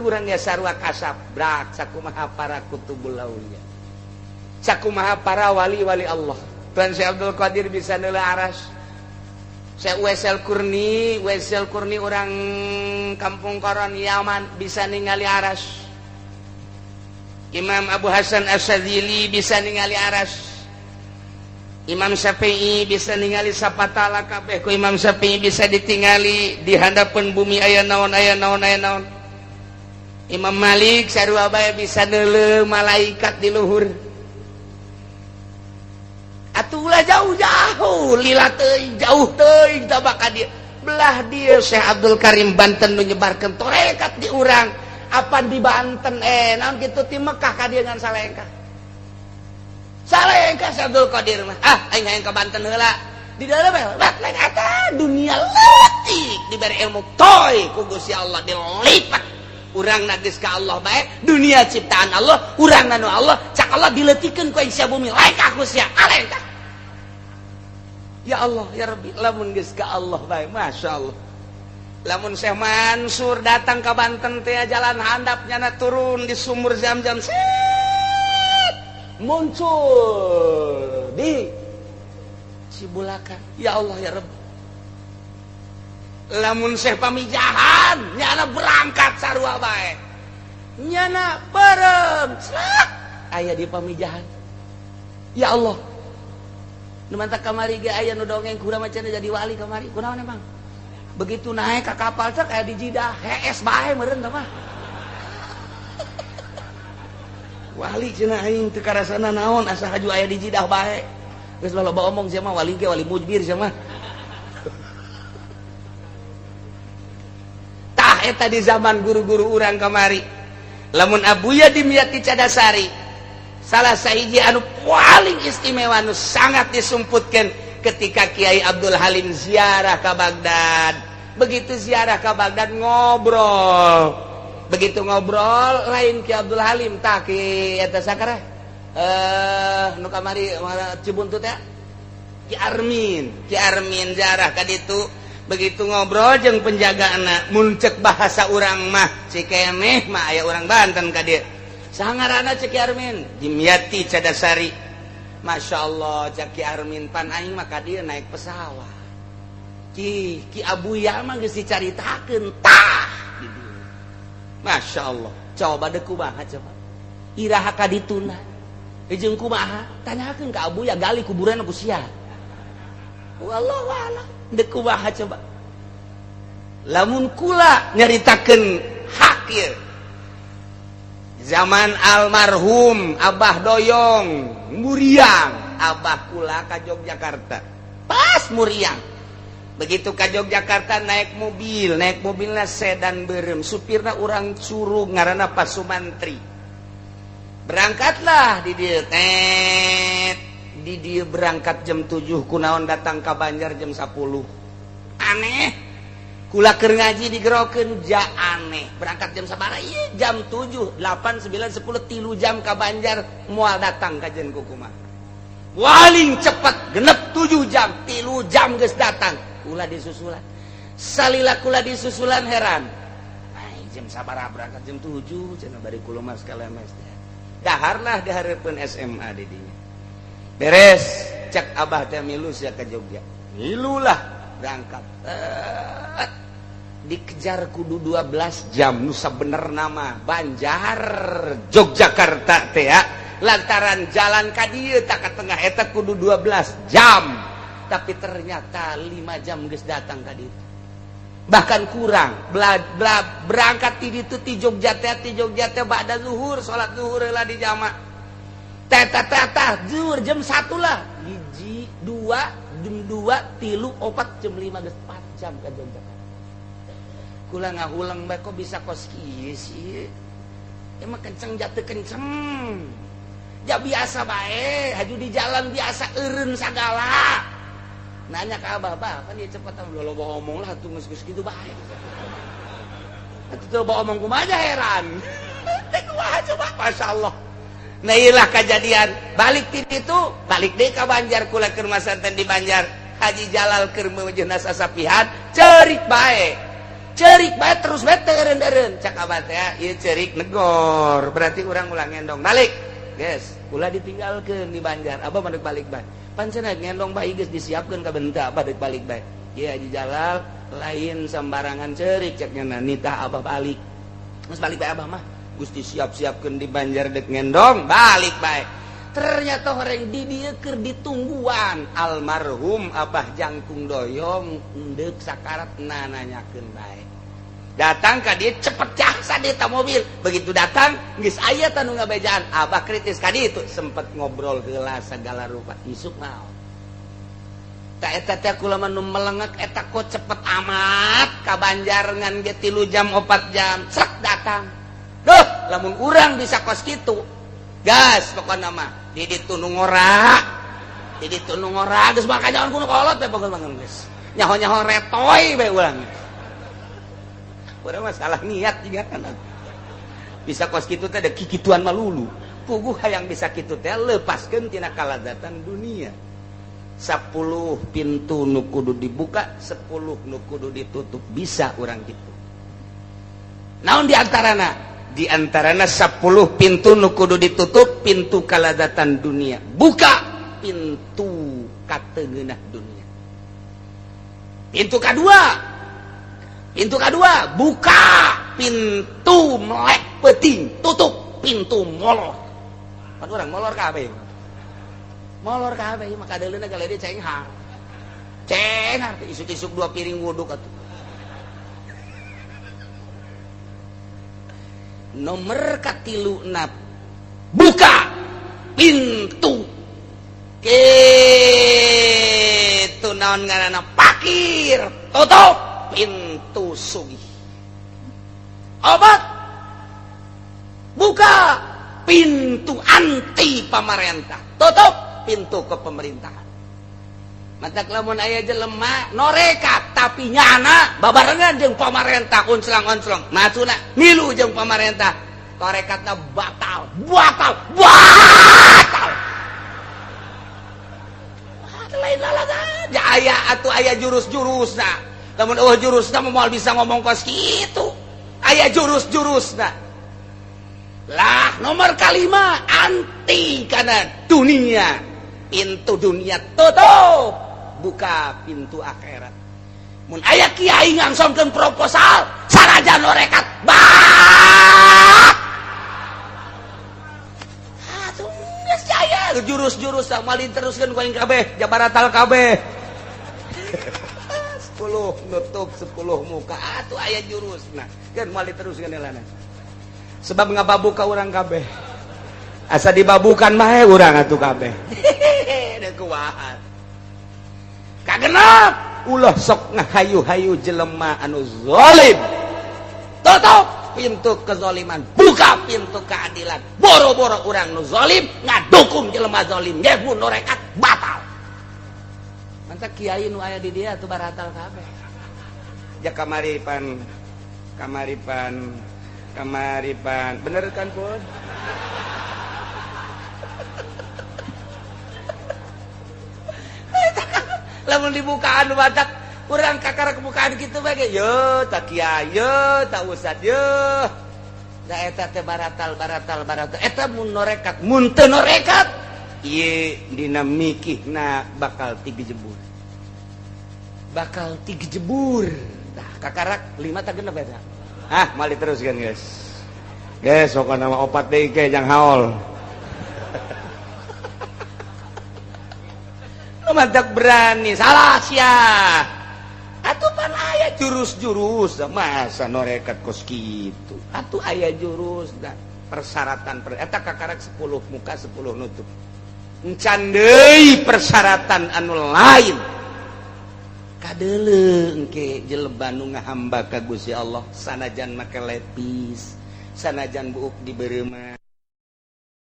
Urang ge sarua kasap brak sakumaha para kutubul aulia, sakumaha para wali-wali Allah. Tuan Syekh Abdul Qadir bisa neuleuh aras. Syekh Uwaisul Qurni, Uwaisul Qurni orang Kampung Koron, Yaman, bisa ningali aras. Imam Abu Hasan Asyadzili bisa ningali aras. Imam Syafi'i bisa ningali sapatala kabeh ku Imam Syafi'i bisa ditingali di handapeun bumi aya naon, aya naon, aya naon. Imam Malik sarua bae bisa neuleuh malaikat di luhur. Atuh ulah jauh-jauh, lila teuing, jauh teuing tabaka dia. Belah dia Syekh Abdul Karim Banten nu nyebarkeun torekat di urang. Apa di Banten naon kitu ti Mekah ka dieu ngan salengkah. Salengkah Syekh Abdul Qadir mah. Ah, aing hayang ka Banten heula. Di dalam bae lain eta dunia leutik diberi ilmu toy ku Gusti Allah dilipat. Urang geus ka Allah bae, dunia ciptaan Allah, urang nu Allah, cak Allah dileutikeun ku aing sia bumi, lengkah ku sia, alengkah. Ya Allah, ya Rabbi, lamun geus ka Allah bae, Masya Allah. Lamun Syekh Mansur datang ke Banten teh jalan handap nyana turun di sumur Zam-Zam, set muncul di Cibulakan. Ya Allah, ya Rabbi. Lamun Syekh Pamijahan nyana berangkat sarua bae, nyana beureum celak aya di Pamijahan. Ya Allah, nu mantak kamari ge aya nu dongeng kurang macam jadi wali kamari kunaon emang begitu naik ke kapal cek aya di Jidah hees bae meureun tah mah wali cenah aing teu karasana naon asa haju aya di Jidah bae geus loba omong sia mah wali ge wali mujbir sia mah. Tah eta di zaman guru-guru urang kamari lamun Abuya Dimyati Cadasari salah sahiji anu paling istimewa anu sangat disumputkan ketika Kiai Abdul Halim ziarah ke Baghdad. Begitu ziarah ke Baghdad ngobrol, begitu ngobrol lain Ki Abdul Halim tah ki eta sakara nu kamari Cibuntut ya Ki Armin, Ki Armin ziarah ka ditu. Begitu ngobrol jeung penjaga anak muncek bahasa urang mah cikeneh mah aya urang Banten ka dieu sangarana cek Ki Armin Dimyati Cadasari. Masya Allah, cek Ki Armin pan aing mah ka dieu naik pesawat. Ki Ki Abuya mah geus dicaritakeun tah di dieu. Masya Allah, coba deuk kumaha coba iraha ka dituna jeung kumaha tanyakeun ka Abuya gali kuburan ku sia. Wallahu a'lam deuk kumaha coba lamun kula nyaritakeun hak ieu zaman almarhum Abah Doyong Muriang, Abah kula ka Yogyakarta pas Muriang. Begitu ka Yogyakarta naik mobil, naik mobilna sedan beureum, supirna urang Curug ngaranna Pak Sumantri. Berangkatlah di dieu tet di dieu berangkat jam 7 kunaon datang ka Banjar jam 10. Aneh. Kula keur ngaji digerokeun ja aneh. Berangkat jam sabaraha? Ieu jam 7, 8, 9, 10 3 jam ka Banjar moal datang ka jeung kumaha. Paling cepat genep 7 jam, 3 jam geus datang. Kula disusulan. Salila kula disusulan heran. Ai jam sabaraha berangkat jam 7 cenah bari kula mah sekalian teh. Daharlah di hareupeun SMA di dinya. Beres cek Abah teh milu sia ka Jogja. Milulah berangkat. Dikejar kudu 12 jam nu sabener nama Banjar Yogyakarta teh ya. Lantaran jalan ka dieu tak ka tengah eta kudu 12 jam. Tapi ternyata 5 jam geus datang ka ditu. Bahkan kurang. Bla, bla, berangkat ti ditu ti Jogja teh ti Jogja teh ba'da zuhur, salat zuhur heula di jamak. Teta teta zuhur jam 1 lah. 1 2 jam 2 3 4 jam 5 geus 4 jam ka Yogyakarta. Kula ngahulang bae kok bisa kos kieu sih. Emang kenceng jatuh kenceng. Ja biasa bae, haju di jalan biasa eureun sagala. Nanya ke Abah, bah, kan dia cepat loba omong lah tuh geus kitu bae. Atuh teu loba omong kumaha heran. Teh kumaha coba, Masya Allah. Nah iyalah kejadian balik ti ditu, balik deui ka Banjar kula keur masanten di Banjar. Haji Jalal keur meujeuhna sasapihan, ceurik bae. Cerik bae terus bae teu eureun-eureun. Cak abah teh ieu cerik negor. Berarti urang ulah ngendong. Balik. Geus, ulah ditinggalkeun di Banjar. Abah mah balik bae. Pancen ngendong bae geus disiapkeun ka benta abah deuk balik bae. Ieu Haji Jalal lain sembarangan cerik cek nya nitah abah balik. Geus balik bae abah mah. Gusti siap-siapkeun di Banjar dek ngendong, balik bae. Ternyata orang di dieu keur ditungguan almarhum Abah Jangkung Doyong deuk sakarat nananyakeun bae. Datang ka dieu cepet jasa di eta mobil. Begitu datang geus aya tanu ngabejaan. Abah kritis ka ditu sempet ngobrol heula segala rupa isuk maot. Ta eta teh kula mah nu melengek eta kok cepet amat ka Banjar ngan ge 3 jam 4 jam cek datang. Duh, lamun urang bisa kos kitu. Gas pokona mah di ditu nu ngora. Di ditu nu ngora geus bakal jangan kudu kolot teh pokona mah geus. Nyaho-nyaho retoy bae urang. Urang mah salah niat juga kan. Bisa kos kitu teh da kikituan malulu. Puguh hayang bisa kitu teh lepaskeun tina kalazatan dunia. 10 pintu nu kudu dibuka, 10 nu kudu ditutup, bisa urang kitu. Naon di antarana? Di antarana 10 pintu nu kudu ditutup, pintu kalazatan dunia. Buka pintu kateungeunah dunia. Pintu kedua. Pintu kedua, buka pintu melek peuting, tutup pintu molor. Pan urang molor kabeh. Molor kabeh maka deuleuna galede cenghar. Cenghar isuk-isuk 2 piring wuduk atuh. Nomor katilu na buka pintu kitu naon ngaranna pakir, tutup pintu sugih. Obat buka pintu anti pamarentah, tutup pintu ke pemerintahan. Matak lamun aya jelema norekat tapi nyana babarengan jeung pamarentah unclang-unclong maksudna milu jeung pamarentah torekatna batal batal batal. Lain lalagan aya atuh aya jurus-jurusna. Lamun eueuh jurusna moal bisa ngomong kos kitu. Aya jurus-jurusna. Lah nomor kalima anti kana dunia. Pintu dunia tutup, buka pintu akhirat. Mun aya kiai ngangsongkeun proposal sanajan norekat bah. Atuh geus aya jurus-jurus malin teruskeun ku aing kabeh, jabaratal kabeh. 10 nutup 10 muka atuh aya jurusna. Kan moal diteruskeun heulana. Sebab ngababuka urang kabeh. Asa dibabukan mah urang atuh kabeh. Hehehe kuat. Kagenep ulah sok ngahayu-hayu jelema anu zalim. Tutup pintu kezaliman, buka pintu keadilan. Boro-boro urang nu zalim ngadukung jelema zalim, ge mun norekat batal. Mantap kiai nu aya di dia atuh baratal kabeh. Ja kamaripan kamaripan kamaripan bener kan pun? Lamun dibukaan badak urang kakara kebukaan gitu bae ye tak kiai ye tak ustad ye da eta teh baratal baratal baratal eta mun norekat mun teu norekat ieu dina mikihna bakal tigejebur bakal tigejebur. Tah kakarak 5 ta 6 eta. Ah moal diteruskeun geus. Geus pokona mah 4 deui ge jang haol. Mantap berani salah sia. Atuh pan aya jurus-jurus masa norekat kos kitu. Atuh aya jurus da persyaratan eta kakarak 10 muka 10 nutup. Encan deui persyaratan anu lain. Kadeuleu engke jelema nu ngahamba ka Gusti Allah sanajan make lepis, sanajan buuk di beureuman.